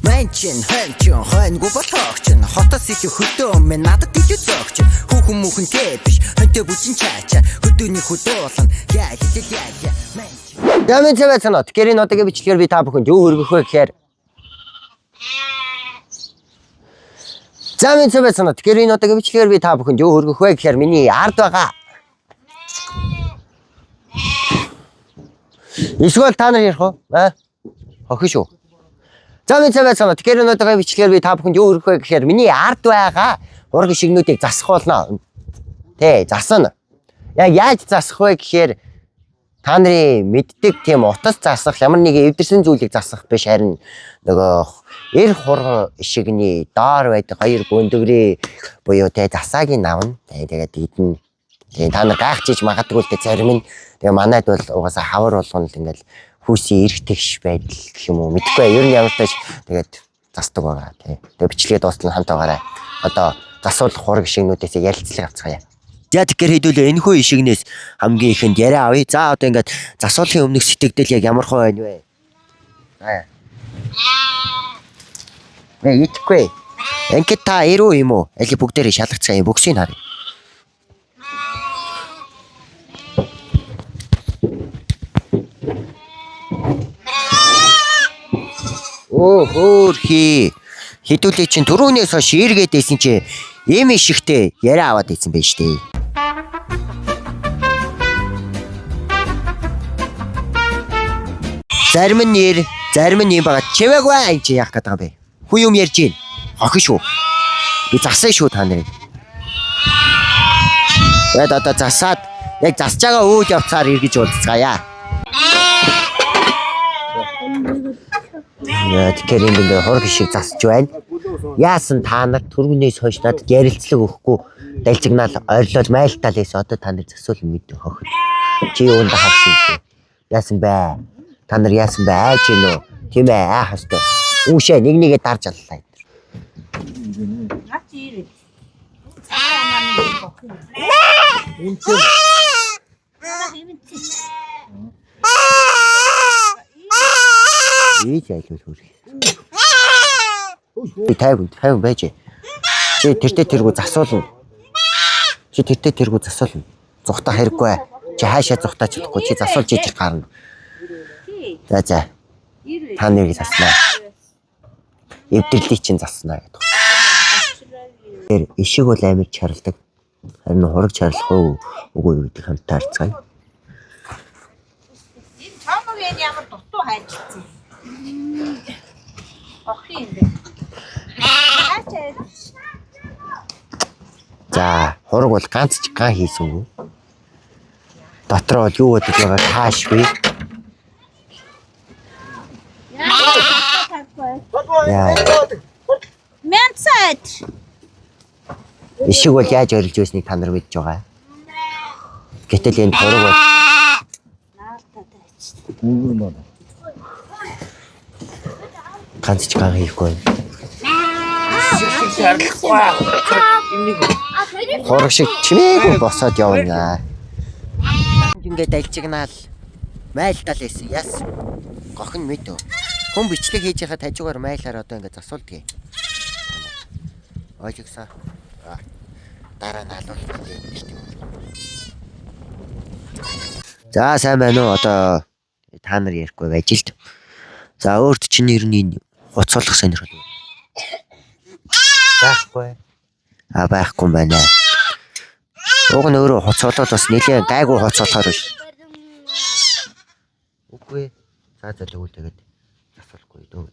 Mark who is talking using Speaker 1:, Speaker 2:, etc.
Speaker 1: Манчин ханчин хойнгүй болоогч хотоос илүү хөдөө мэн надад илүү зөөгч хүүхэн мүхэнтэй биш хонтой бүжин чаача хөдөөний хөдөө уулна яа яа яа яа манчин.
Speaker 2: За минь цэвэ цано. Тэгэхээр энэ удаагийн бичлэгээр би та бүхэнд юу хөргөх вэ гэхээр За минь цэвэ цано. Тэгэхээр энэ удаагийн бичлэгээр би та бүхэнд юу хөргөх вэ гэхээр миний ард байгаа. Эсвэл та нар ярих уу? Аа? Хохин шүү. За минь цэвэ цано. Тэгэхээр энэ удаагийн бичлэгээр би та бүхэнд юу хөргөх вэ гэхээр миний ард байгаа ураг шигнүүдийг засах болно. Тэ, засна. Яг яаж засах вэ гэхээр та нарын мэддэг тийм утас засах ямар нэгэн эвдэрсэн зүйлийг засах биш харин нөгөө эр хурган шигний доор байдаг хоёр бүндгрээ буюу те засаагийн навна. Тэгээд идэн. Тэгээ та нар гайхчихж магадгүй л те зарим нь тэгээ манайд бол угаасаа хавар болгоно л ингээл хүүсийн эрх тэгш байдал гэх юм уу мэдэхгүй. Ер нь ямар ч тааш тэгээд засдаг байгаа тий. Тэгээ бичлэгээ дуустал нь хамт байгаарай. Одоо засуулах хураг шигнүүдээс ярилцлага авцгаая. За тэгэхээр хэдүүлээ энэ хүү ишигнээс хамгийн ихэнд яриа авъя. За одоо ингээд засуулахын өмнөх сэтгэгдэл яг ямар хөө байна вэ? Аа. Мэ итгэхгүй. Ингээд та ирүү юм уу? Аль бүгдээрээ шалгацгаая. Бөксийг харъя. Оо хөөрхий. Хэдүүлээ чинь түрүүнээс хойш эргээд байсан чи эм ишигтэй яриа аваад ийсэн байж тээ. Зарим нь нэр, зарим нь юм байгаа. Чимээгүй аа энэ чи яах гээд байгаа юм бэ? Хүн юм ярьж гин. Хохин шүү. Би засаа шүү та нарыг. Тэгээд одоо засаад яг засаж байгаа үйл явцаар эргэж уулзцаая. Яа, тэгэхээр энд ингээ хураг шиг засаж байна. Яасан та нар түргнээс хойш надад ярилцлага өгөхгүй далжигнаал ойрлол майлтал эс одоо та нар засвал мэдээ хохид. Чи юунд харсан юм бэ? Яасан бэ? Та нар яасан бэ? Айж гин үү? Тийм ээ, айх ёстой. Үүшээ нэг нэгэ дарж аллаа.
Speaker 3: Наач ирээ.
Speaker 2: Ийж айлуул хөрх. Би 50 50 байж. Чи тэртээ тэргүү засуулна. Чи тэртээ тэргүү засуулна. Зүхтах хэрэггүй. Чи хаашаа зүхтаач чадахгүй. Чи засуулж ижил гарна. За за. Та нэрийг заснаа. Эвдэрлийг чинь заснаа гэдэг. Тэр ишиг бол амар чарладаг. Харин хураг чарлах уу үгүй юу гэдэг хамтаа харцгаая.
Speaker 3: Энэ цоомог энэ ямар дутуу хайрлцсан юм. Охин юм бэ. Хаач айж.
Speaker 2: За, хураг бол ганц ч ган хийсэнгүй. Дотроо бол юу бодож байгааг таашгүй. Яа.
Speaker 3: Мянцад.
Speaker 2: Ишиг бол яаж орилж байсныг та нар мэдж байгаа. Гэтэл энэ хураг бол
Speaker 3: Наалтаа тайч.
Speaker 2: ганц ч ган хийхгүй. Хураг шиг чимээгүй босоод явна. Ингээд далжигнаал майлтал байсан. Яс. Гохин мэдв. Хүн бичлэг хийж байхад хажуугаар майлаар одоо ингээд засуулдгийг. Ойлгосон. Аа. Дараа нь алуулах юм нэртэй. За сайн байна уу? Одоо та нар ярихгүй байж л. За өөрт чинь ер нь энэ хуцуулах сонирхол байхгүй. А байхгүй юм байна. Уг нь өөрөө хуцуулал бас нэлээд гайгүй хуцуулахаар биш. Үгүй. За за тэгвэл тэгээд асуулахгүй дөө.